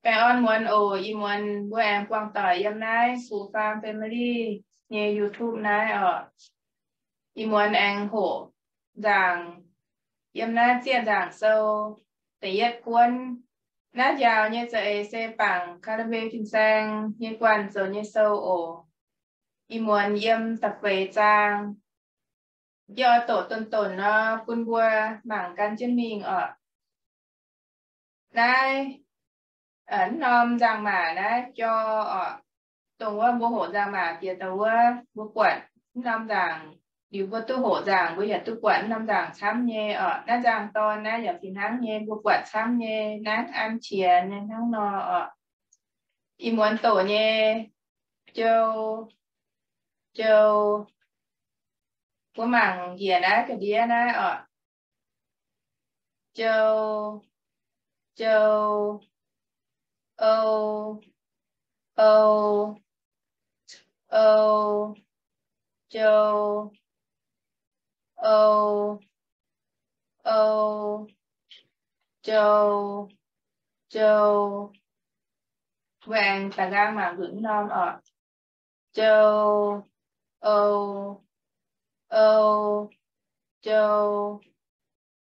Baengh orn muonz oc. Ih muonz mbuo aengx buangh doic yiem naaiv Fu Faam Family nyei YouTube naaiv oc. Ih muonz aengx hoqc nzaangc yiem naaiv Zieqv Nzaangc Sou da'yietv guonv. Naaiv njaaux nyei za'eix se bangc Kaa^li^mbe Fin-Saeng nyei guanh zoux nyei sou oc. Ih muonz yiem da'feix zaang. Yie oix doqc donc-donc nor bun mbuo mangc gan jienv mingh oc. Naaiv norm nzangc-maac naaiv jor oc, dongh wuov mbuo hoqc nzangc-maac bieqc daaih wuov, mbuo buatc norm nzaangc. Liuz mbuo duqv hoqc nzaangc, mbuo yaac duqv buatc norm nzaangc camv nyei oc. Naaiv nzangc-dorn naaiv yaac fih hnangv nyei, mbuo buatc camv nyei, hnangv an qiex nyei hnangv nor oc. Ih muonz doqc nyei, jou, jou. Mbuo mangc njiec naaiv ga'ndiev naaiv oc. Jou, jou, ou, ou, ou, jou, ou, ou, jou, jou. Mbuo aengx da'nqaang mangc nzunc norm oc. Jou, ou, ou, jou.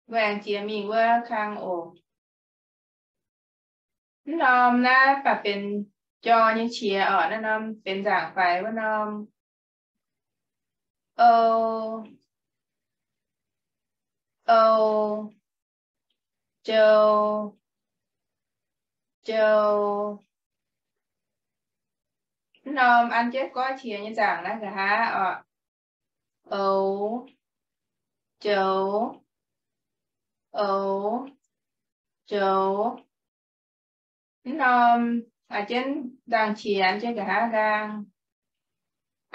Mbuo aengx jiex mingh wuov kang oc. Mv norm naaiv baac benx jor nyei qiex oc. Naaiv norm benx nzaangc faix wuov norm. Ou, ou, jou, jou. Mv norm an jienv goiv qiex nyei nzaangc naaiv nqa'haav oc. Oux, joux, oux, joux. Mv norm an jienv nzaangc qiex an jienv nqa'haav nqaang.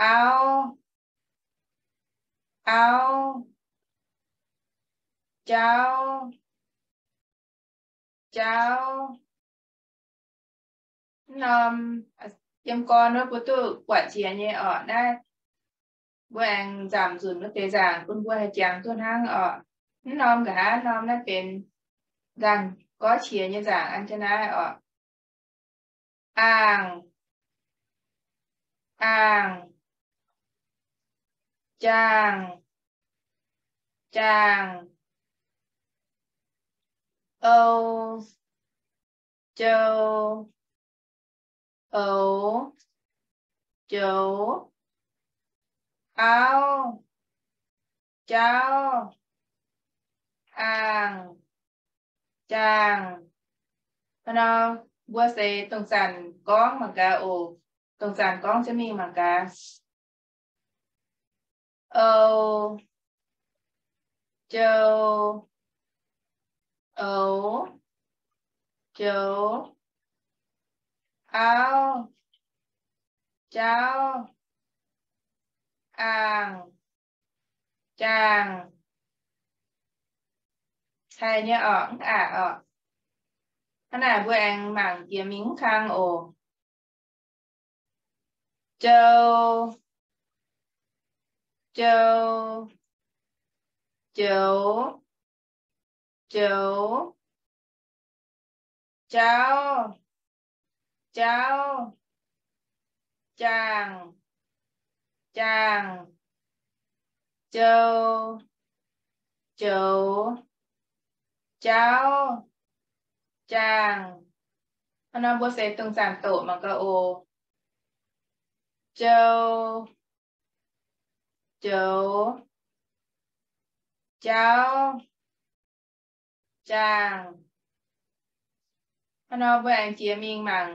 Auv, auv, jauv, jauv. Mv norm yiem gorn wuov mbuo duqv buatc jiex nyei oc. Naaiv mbuo aengx nzamc nzunc wuov deix nzaangc bun mbuo haih jangx duqv hnangv oc. Mv norm nqa'haav norm naaiv benx nzaangc goiv qiex nyei nzaangc an jienv naaiv oc. Aangh, aangh, jaangh, jaangh, ou, jou, oux, joux, auv, jauv, aangh, jaangh. Hnangv nor mbuo se dongh zanc gorngv mangc gaax oc. Dongh zanc gorngv jienv mingh mangc gaax. Ou, jou, oux, joux, auv, jauv, aangh, jaangh. Haih nyei oc, mv aqc oc. Hnangv naaic mbuo aengx mangc jiex mingh mv kang oc. Jou, jou, joux, joux, jauv, jauv, jaangh, jaangh, jou, joux, jauv, jaangh. Hnangv nor mbuo se dongh zanc doqc mangc gaax oc. Jou, joux, jauv, jaangh. Hnangv nor mbuo aengx jiex mingh mangc,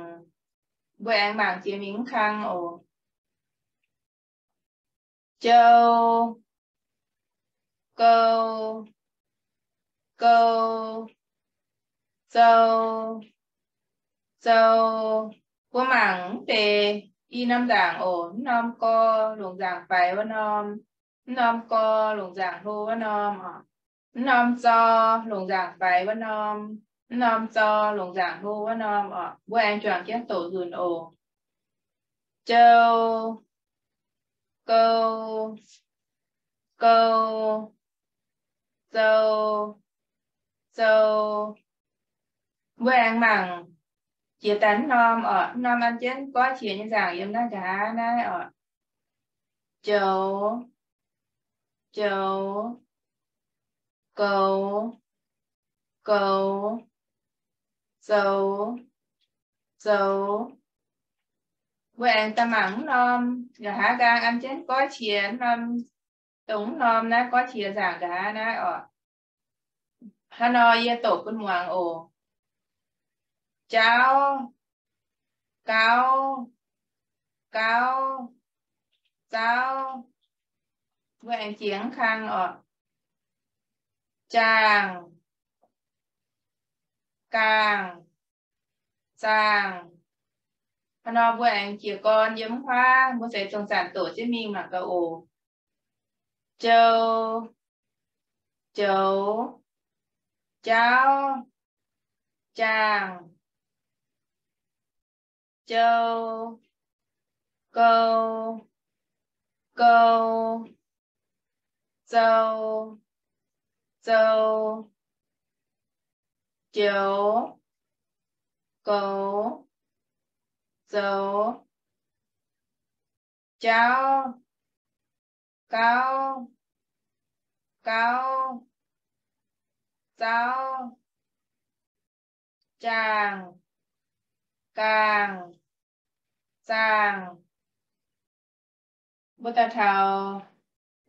mbuo aengx mangc jiex mingh mv kang oc. Jou, gou, gou, zou, zou. Mbuo mangc mv deix i norm nzaangc oc. Mv norm gor longc nzaangc faix wuov norm, mv norm gor longc nzaangc hlo wuov norm oc. Mv norm zor longc nzaangc faix wuov norm, mv norm zor longc nzaangc hlo wuov norm oc. Mbuo aengx juangc jienv doqc nzunc oc. Jou, gou, gou, zou, zou. Mbuo aengx mangc jiex daaih mv norm oc, mv norm an jienv goiv qiex nyei nzaangc yiem naaiv nqa'haav naaiv oc. Joux, joux, goux, goux, zoux, zoux. Mbuo aengx daaih mangc mv norm nqa'haav nqaang an jienv goiv qiex norm, dongh mv norm naaiv goiv qiex nzaangc nqa'haav naaiv oc. Hnangv nor yie doqc bun muangx oc. Jauv, gauv, gauv, zauv. Mbuo aengx jiex mv kang oc. Jaangh, gaangh, zaangh. Hnangv nor mbuo aengx jiez gorn yiem mv huaav, mbuo se dongh zanc doqc jienv mingh mangc gaax oc. Jou, joux, jauv, jaangh, jou, gou, gou, zou, zou, joux, goux, zoux, jauv, gauv, gauv, zauv, jaangh, gaangh, zaangh. Mbuo daaih taux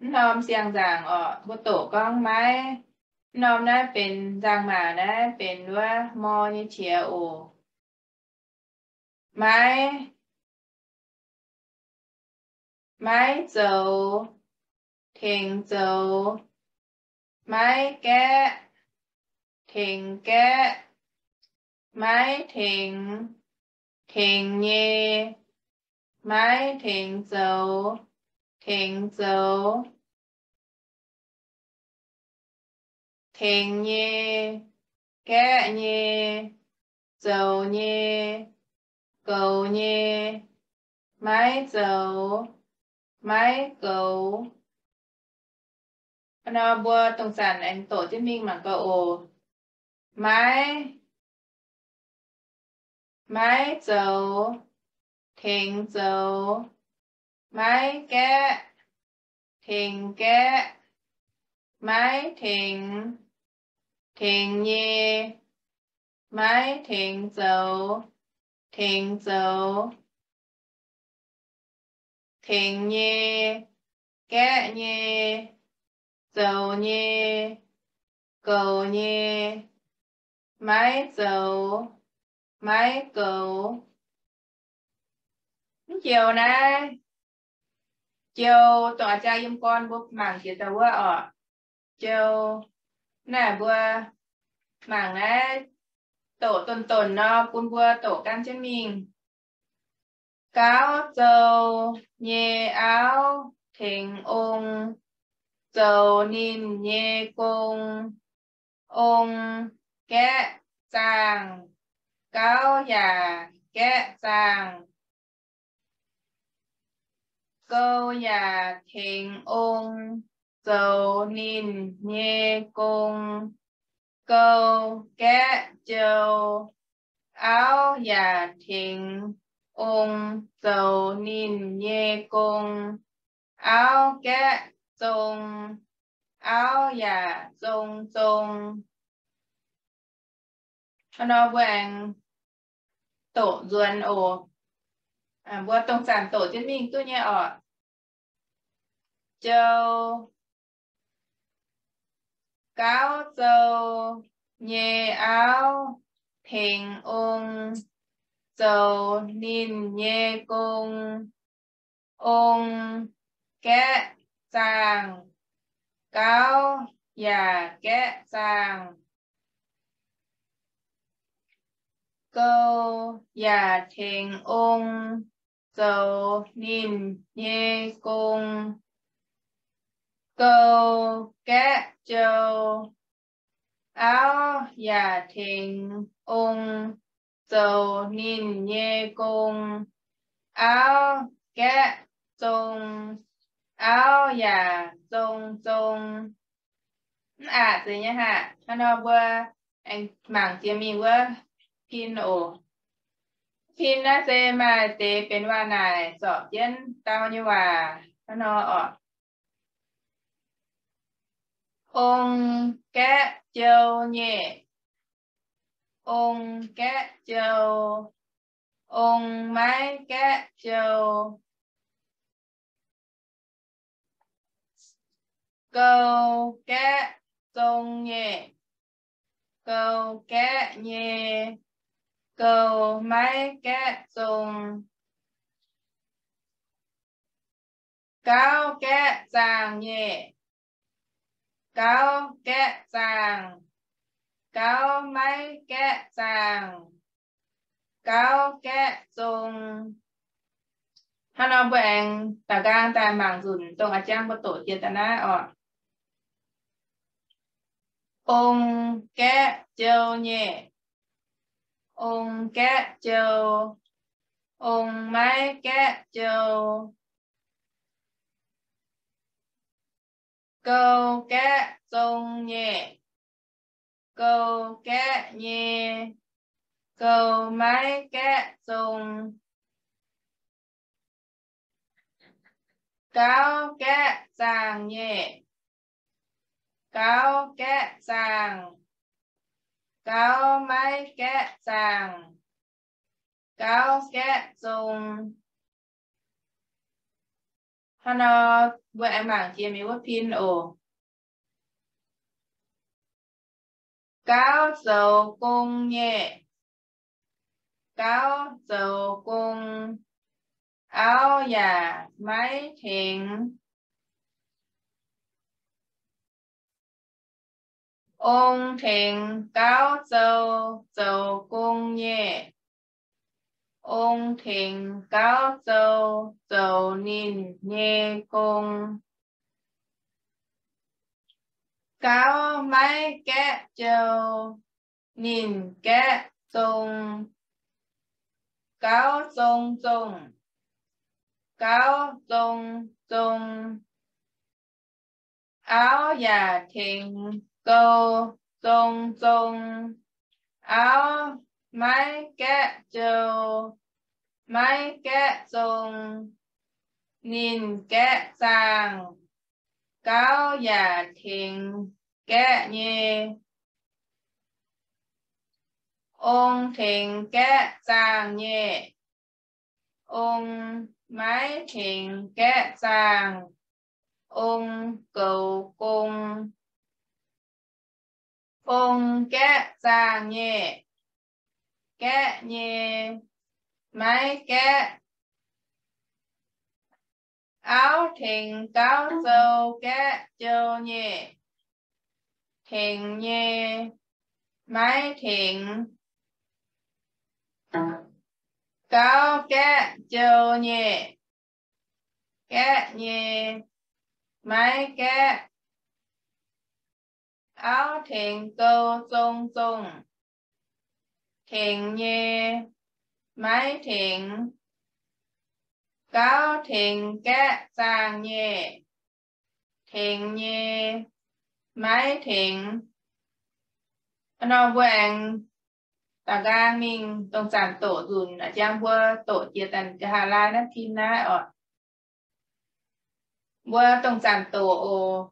mv norm siang-nzaangc oc, mbuo doqc gorngv maiv. Mv norm naaiv benx nzangc-maac naaiv benx wuov mor nyei qiex oc. Maiv, maiv zoux, tengx zoux. Maiv gaeqv, tengx gaeqv. Maiv tengx, tengx nyei. Maiv tengx zoux, tengx zoux. Tengx nyei, gaeqv nyei, zoux nyei, goux nyei. Maiv zoux, maiv goux. Hnangv nor mbuo dongh zanc aengx doqc jienv mingh mangc gaax oc. Maiv, maiv zoux, tengx zoux. Maiv gaeqv, tengx gaeqv. Maiv tengx, tengx nyei. Maiv tengx zoux, tengx zoux. Tengx nyei, gaeqv nyei, zoux nyei, goux nyei. Maiv zoux, maiv goux. Mv joux naaiv, joux dongh a'jang yiem gorn mbuo mangc jiex daaih wuov oc. Joux naaiv mbuo mangc naaiv doqc donc donc nor bun mbuo doqc gan jienv mingh. Gauv zou nyei auv tengx ong zoux ninh nyei gong. Ong gaeqv zaangh, gauv yaac gaeqv zaangh. Gou yaac tengx ong zoux ninh nyei gong. Gou gaeqv jou, auv yaac tengx ong zoux ninh nyei gong. Auv gaeqv zong, auv yaac zong zong. Hnangv nor mbuo aengx doqc nzuonx oc. Mbuo dongh zanc doqc jienv mingh duqv nyei oc. Jou, gauv zou nyei auv tengx ong zoux ninh nyei gong. Ong gaeqv zaangh, gauv yaac gaeqv zaangh. Gou yaac tengx ong zoux ninh nyei gong. Gou gaeqv jou, auv yaac tengx ong zoux ninh nyei gong. Auv gaeqv zong, auv yaac zong zong. Mv aqc zeiz nyei haic. Hnangv nor mbuo aengx mangc jiex mingh wuov pin oc. Pin naaiv se maaih deix benx waac naaic zorpc jienv dau nyei waac hnangv nor oc. Ong gaeqv jou nyei. Ong gaeqv jou. Ong maiv gaeqv jou. Gou gaeqv zong nyei. Gou gaeqv nyei. Gou maiv gaeqv zong. Gauv gaeqv zaangh nyei. Gauv gaeqv zaangh. Gauv maiv gaeqv zaangh. Gauv gaeqv zong. Hnangv nor mbuo aengx daux nqaang daaih mangc nzunc dongh a'jang mbuo doqc jiex daaih naaiv oc. Ong gaeqv jou nyei. Ong gaeqv jou. Ong maiv gaeqv jou. Gou gaeqv zong nyei. Gou gaeqv nyei. Gou maiv gaeqv zong. Gauv gaeqv zaangh nyei. Gauv gaeqv zaangh. Gauv maiv gaeqv zaangh. Gauv gaeqv zong. Hnangv nor mbuo aengx mangc jiex mingh wuov pin oc. Gauv zoux gong nyei. Gauv zoux gong. Auv yaac maiv tengx. Ong tengx gauv zou zoux gong nyei. Ong tengx gauv zou zoux ninh nyei gong. Gauv maiv gaeqv jou, ninh gaeqv zong. Gauv zong zongh. Gauv zong zong. Auv yaac tengx gou zong zong. Auv maiv gaeqv jou, maiv gaeqv zong. Ninh gaeqv zaangh. Gauv yaac tengx gaeqv nyei. Ong tengx gaeqv zaangh nyei. Ong maiv tengx gaeqv zaangh. Ong goux gong. Ong gaeqv zaangh nyei. Gaeqv nyei. Maiv gaeqv. Auv tengx gauv zou gaeqv jou nyei. Tengx nyei. Maiv tengx. Gauv gaeqv jou nyei. Gaeqv nyei. Maiv gaeqv. Auv tengx gou zong zongh. Tengx nyei. Maiv tengx. Gauv tengx gaeqv zaangh nyei. Tengx nyei. Maiv tengx. Hnangv nor mbuo aengx daux nqaang mingh dongh zanc doqc nzunc, a'jang mbuo doqc jiex daaih nqa'haav laai naaiv pin naaiv oc. Mbuo dongh zanc doqc oc.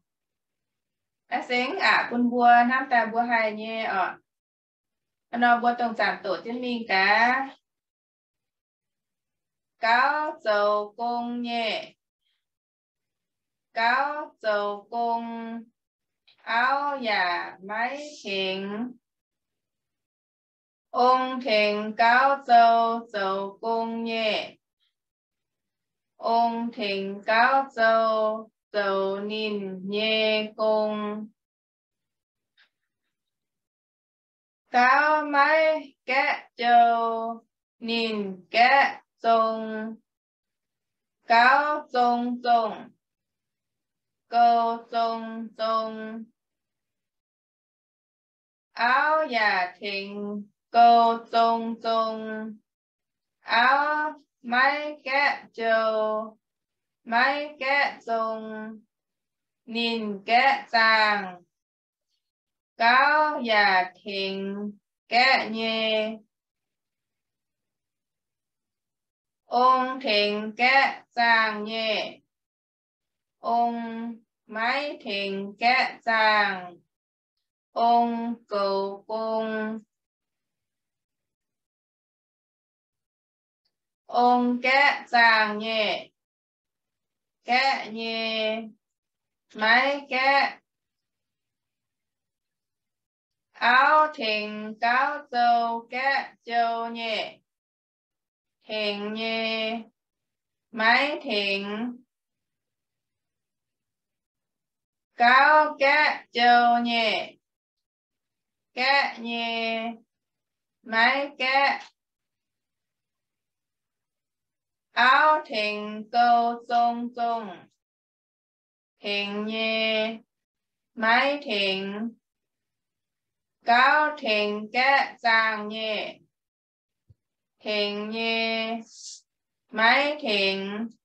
Naaiv se mv aqc bun mbuo hnamv daaih mbuo haih nyei oc. Hnangv nor mbuo dongh zanc doqc jienv mingh gaax. Gauv zoux gong nyei. Gauv zoux gong. Auv yaac maiv tengx. Ong tengx gauv zou zoux gong nyei. Ong tengx gauv zou zoux ninh nyei gong. Gauv maiv gaeqv jou, ninh gaeqv zong. Gauv zong zongh, gou zong zong. Auv yaac tengx gou zong zong. Auv maiv gaeqv jou, maiv gaeqv zong. Ninh gaeqv zaangh. Gauv yaac tengx gaeqv nyei. Ong tengx gaeqv zaangh nyei. Ong maiv tengx gaeqv zaangh. Ong goux gong. Ong gaeqv zaangh nyei. Gaeqv nyei. Maiv gaeqv. Auv tengx gauv zou gaeqv jou nyei. Tengx nyei. Maiv tengx. Gauv gaeqv jou nyei. Gaeqv nyei. Maiv gaeqv. Auv tengx gou zong zongh. Tengx nyei. Maiv tengx. Gauv tengx gaeqv zaangh nyei. Tengx nyei. Maiv tengx.